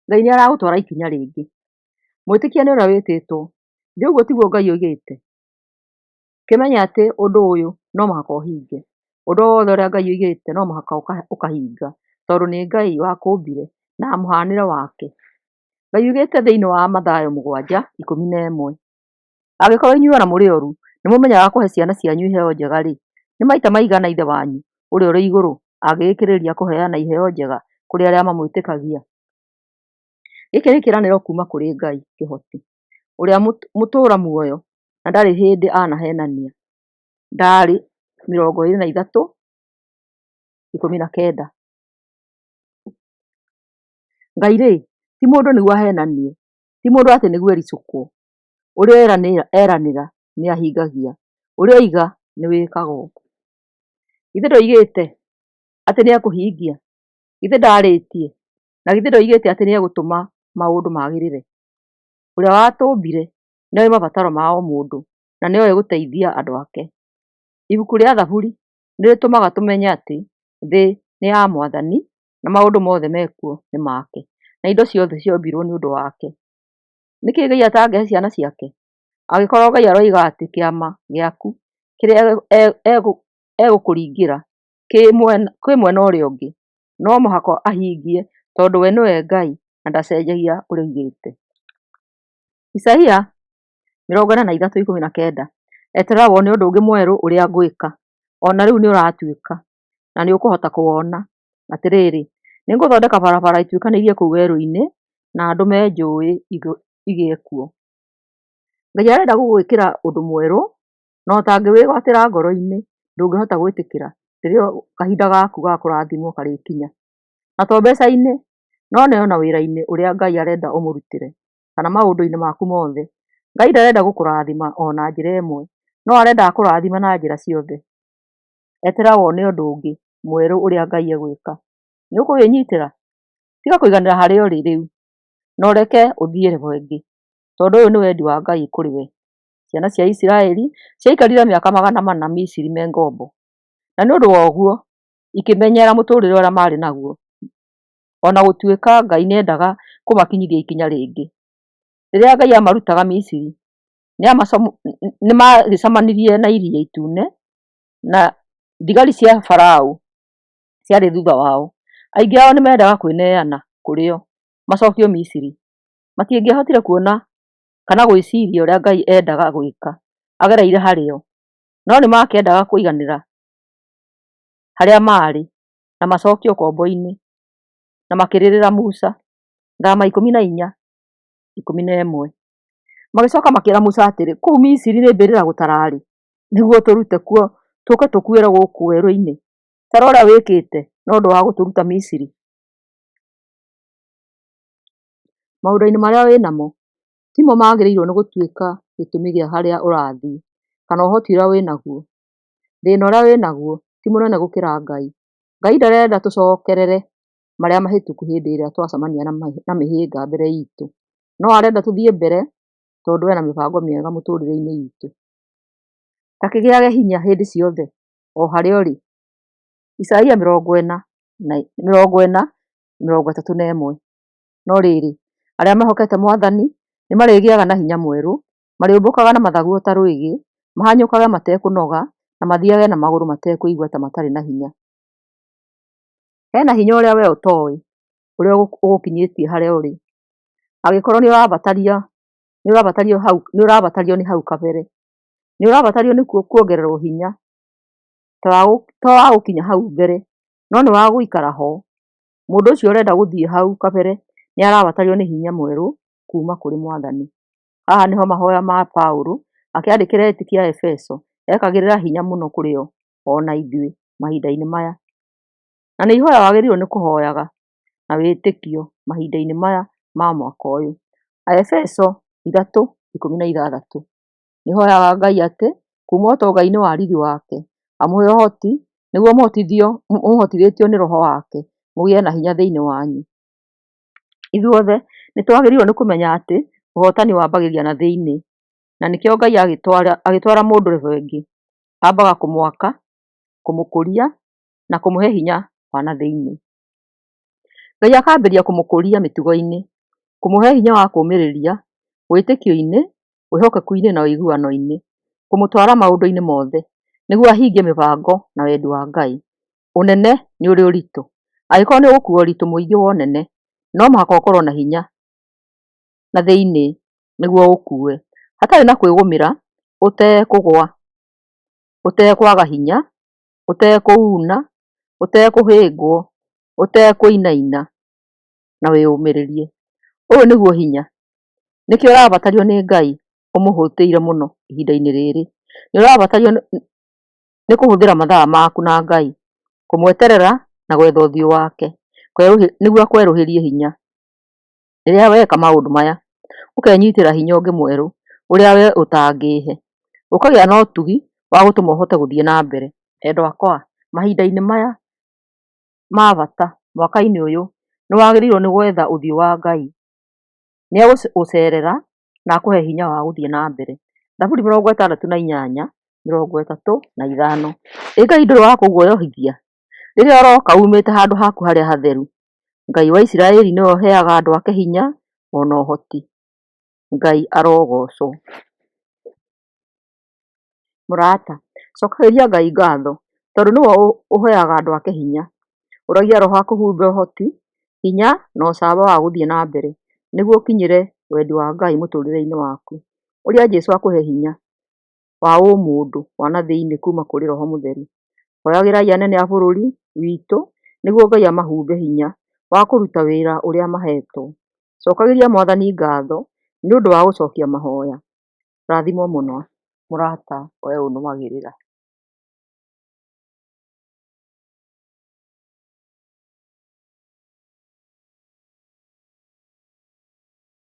Ngai nĩ aragũtwara ikinya rĩngĩ. Mwĩtĩkia nĩ ũrĩa wĩtĩtwo. Githĩ ũguo tiguo Ngai oigĩte? Kĩmenye atĩ ũndũ ũyũ no mũhaka ũhinge. Ũndũ o wothe ũrĩa Ngai oigĩte no mũhaka ũkahinga, tondũ nĩ Ngai wakũmbire na mũhanĩre wake. Ngai oigĩte thĩinĩ wa Mathayo 7:11, Angĩkorwo inyuĩ o na mũrĩ oru nĩ mũmenyaga kũhe ciana cianyu iheo njega-rĩ, nĩ maita maigana Ithe wanyu ũrĩa ũrĩ igũrũ angĩgĩkĩrĩrĩria kũheana iheo njega kũrĩ arĩa mamwĩtĩkagia? Gĩkĩ nĩ kĩĩranĩro kuuma kũrĩ Ngai Kĩhoti, ũrĩa mũtũũra muoyo na ndarĩ hĩndĩ anahenania. Ndari 23:19. Ngai-rĩ, ti mũndũ nĩguo ahenanie, ti mũndũ atĩ nĩguo ericũkwo. Ũrĩa eranĩra nĩahingagia, ũrĩa oiga nĩwĩkagwo. Githĩ ndoigĩte atĩ nĩekũhingia? Githĩ ndaarĩtie? Na githĩ ndoigĩte atĩ nĩegũtũma maũndũ magĩrĩre? Ũrĩa watũmbire nĩoĩ mabataro ma o mũndũ na nĩoĩ gũteithia andũ ake. Ibuku rĩa Thaburi nĩrĩtũmaga tũmenye atĩ thĩ nĩ ya Mwathani na maũndũ mothe mekuo nĩ make, na indo ciothe ciombirwo nĩ ũndũ wake. Nĩkĩ Ngai atangĩhe ciana ciake? Angĩkorwo Ngai aroiga atĩ kĩama gĩaku kĩrĩa egũkũringĩra kĩ mwena ũrĩa ũngĩ, no mũhaka ahingie tondũ we nĩwe Ngai na ndacenjagia ũrĩa oigĩte. Isaia 43:19. Eterera wone ũndũ ũngĩ mwerũ ũrĩa ngwĩka, o na rĩu nĩũratuĩka, na nĩũkũhota kũwona. Atĩrĩrĩ, nĩngũthondeka barabara ĩtuĩkanĩirie kũu werũ-inĩ, na ndũme njũũĩ igĩe kuo. Ngai arenda gũgwĩkĩra ũndũ mwerũ, na ũtangĩwĩgwatĩra ngoro-inĩ, ndũngĩhota gwĩtĩkĩra rĩrĩa kahinda gaku ga kũrathimwo karĩkinya. Na to mbeca-inĩ, no nĩ ona wĩra-inĩ ũrĩa Ngai arenda ũmũrutĩre, kana maũndũ-inĩ maku mothe. Ngai ndarenda gũkũrathima o na njĩra ĩmwe, no arenda akũrathime na njĩra ciothe. Eterera wone ũndũ ũngĩ mwerũ ũrĩa Ngai egwĩka. Nĩ ũkũwĩnyitĩra? Tiga kũiganĩra harĩa ũrĩ rĩu, na ũreke ũthiĩ level ĩngĩ, tondũ ũyũ nĩ wendi wa Ngai kũrĩ we. Ciana cia Isiraeli ciaikarire mĩaka 400 Misiri me ngombo, na nĩ ũndũ wa ũguo ikĩmenyera mũtũũrĩre ũrĩa maarĩ naguo, o na gũtuĩka Ngai nĩendaga kũmakinyithia ikinya rĩngĩ. Rĩrĩa Ngai aamarutaga Misiri, nĩmagĩcemanirie na Iria Itune na thigari cia Farao ciarĩ thutha wao. Aingĩ ao nĩmendaga kwĩneana kũrĩ o macokio Misiri. Matingĩahotire kuona kana gwĩciria ũrĩa Ngai endaga gwĩka agereire harĩ o, no nĩmakĩendaga kũiganĩra harĩa maarĩ na macokio ũkombo-inĩ, na makĩrĩrĩra Musa. Thama 14:11. Magĩcoka makĩĩra Musa atĩrĩ, Kũu Misiri nĩ mbĩrĩra gũtararĩ, nĩguo ũtũrute kuo tũũke tũkuĩre gũkũ werũ-inĩ? Ta rora ũrĩa wĩkĩte na ũndũ wa gũtũruta Misiri. Maũndũ-inĩ marĩa wĩ namo timo magĩrĩirwo nĩ gũtuĩka gĩtũmi gĩa harĩa ũrathiĩ kana ũhoti ũrĩa wĩ naguo. Thĩna ũrĩa wĩ naguo ti mũnene gũkĩra Ngai. Ngai ndarenda tũcokerere marĩa mahĩtũku hĩndĩ ĩrĩa twacemania na mĩhĩnga mbere itũ, no arenda tũthiĩ mbere tondũ ena mĩbango mĩega mũtũrĩre-inĩ itũ. Ta kĩgĩage hinya hĩndĩ ciothe o harĩa ũrĩ. Isaia 40:31. No rĩrĩ, arĩa mehokete Mwathani nĩmarĩgĩaga na hinya mwerũ, marĩũmbũkaga na mathagu o ta rwĩgĩ, mahanyũkage matekũnoga, na mathiage na magũrũ matekũigua ta matarĩ na hinya. Hena hinya ũrĩa we ũtoĩ, ũrĩa ũgũkinyĩtie harĩa ũrĩ. Angĩkorwo nĩũrabatario nĩ hau kabere, nĩũrabatario nĩ kuongererwo hinya, to wa gũkinya hau mbere, no nĩ wa gũikara ho. Mũndũ ũcio ũrenda gũthiĩ hau kabere nĩarabatario nĩ hinya mwerũ kuma kũrĩ Mwathani. Haha nĩho mahoya ma Paũlũ akĩandĩkĩra etĩkia a Efeso ekagĩrĩra hinya mũno kũrĩ o ona ithuĩ mahinda-inĩ maya. Na nĩ ihoya wagĩrĩirwo nĩ kũhoyaga na wĩtĩkio mahinda-inĩ maya ma mwaka ũyũ. Aefeso 3:16. Nĩhoyaga Ngai atĩ kuma ũtonga-inĩ wa riri wake amũhe ũhoti nĩguo mũhotithĩtio nĩ Roho wake mũgĩe na hinya thĩinĩ wanyu. Ithuothe nĩtwagĩrĩirwo nĩ kũmenya atĩ ũhotani wambagĩrĩria na thĩinĩ, na nĩkĩo Ngai agĩtwara mũndũ level ĩngĩ ambaga kũmwaka, kũmũkũria na kũmũhe hinya wa na thĩinĩ. Ngai akambĩrĩria kũmũkũria mĩtugo-inĩ, Kũmũhe hinya wa kũũmĩrĩria wĩtĩkio-inĩ, wĩhokeku-inĩ na ũiguano-inĩ. Kũmũtwara maũndũ-inĩ mothe nĩguo ahingie mĩbango na wendi wa Ngai. Ũnene nĩ ũrĩ ũritũ. Angĩkorwo nĩ ũgũkua ũritũ mũingĩ wa ũnene, no mũhaka ũkorwo na hinya na thĩinĩ nĩguo ũũkue, hatarĩ na kwĩgũmĩra, ũtekũgũa, ũtekwaga hinya, ũtekũuna, ũtekũhĩngwo, ũtekũinaina, na wĩyũmĩrĩrie. Ũyũ nĩguo hinya. Nĩkĩo ũrabatario nĩ Ngai ũmũhũtĩire mũno ihinda-inĩ rĩrĩ. Nĩ ũrabatario nĩ kũhũthĩra mathaa maku na Ngai, kũmweterera na gwetha ũthiũ wake nĩguo akwerũhĩrie hinya. Rĩrĩa weka maũndũ maya, ũkenyitĩra hinya ũngĩ mwerũ ũrĩa we ũtangĩhe. Ũkagĩa na ũtugi wa gũtũma ũhote gũthiĩ na mbere. Endwa akwa, mahinda-inĩ maya ma bata mwaka-inĩ ũyũ, nĩ wagĩrĩirwo nĩ gwetha ũthiũ wa Ngai. Nĩ egũgũcerera na akũhe hinya wa gũthiĩ na mbere. Thaburi 68 35. Ĩ Ngai ndũrĩ wa kũguoyohithia, rĩrĩa ũroka uumĩte handũ haku harĩa hatheru? Ngai wa Isiraeli nĩwe ũheaga andũ ake hinya o na ũhoti. Ngai arogoocwo. Mũrata, cokagĩria Ngai ngatho tondũ nĩwe ũheaga andũ ake hinya. Ũragia Roho akũhumbe ũhoti, hinya na ũcamba wa gũthiĩ na mbere nĩguo ũkinyĩre wendi wa Ngai mũtũrĩre-inĩ waku. Ũria Jesũ akũhe hinya wa ũmũndũ wa na thĩinĩ kuma kũrĩ Roho Mũtheru. Hoyagĩrai anene a bũrũri witũ nĩguo Ngai amahumbe hinya wa kũruta wĩra ũrĩa mahetwo. Cokagĩria Mwathani ngatho nĩ ũndũ wa gũcokia mahoya. Rathimwo mũno mũrata we ũnũmagĩrĩra.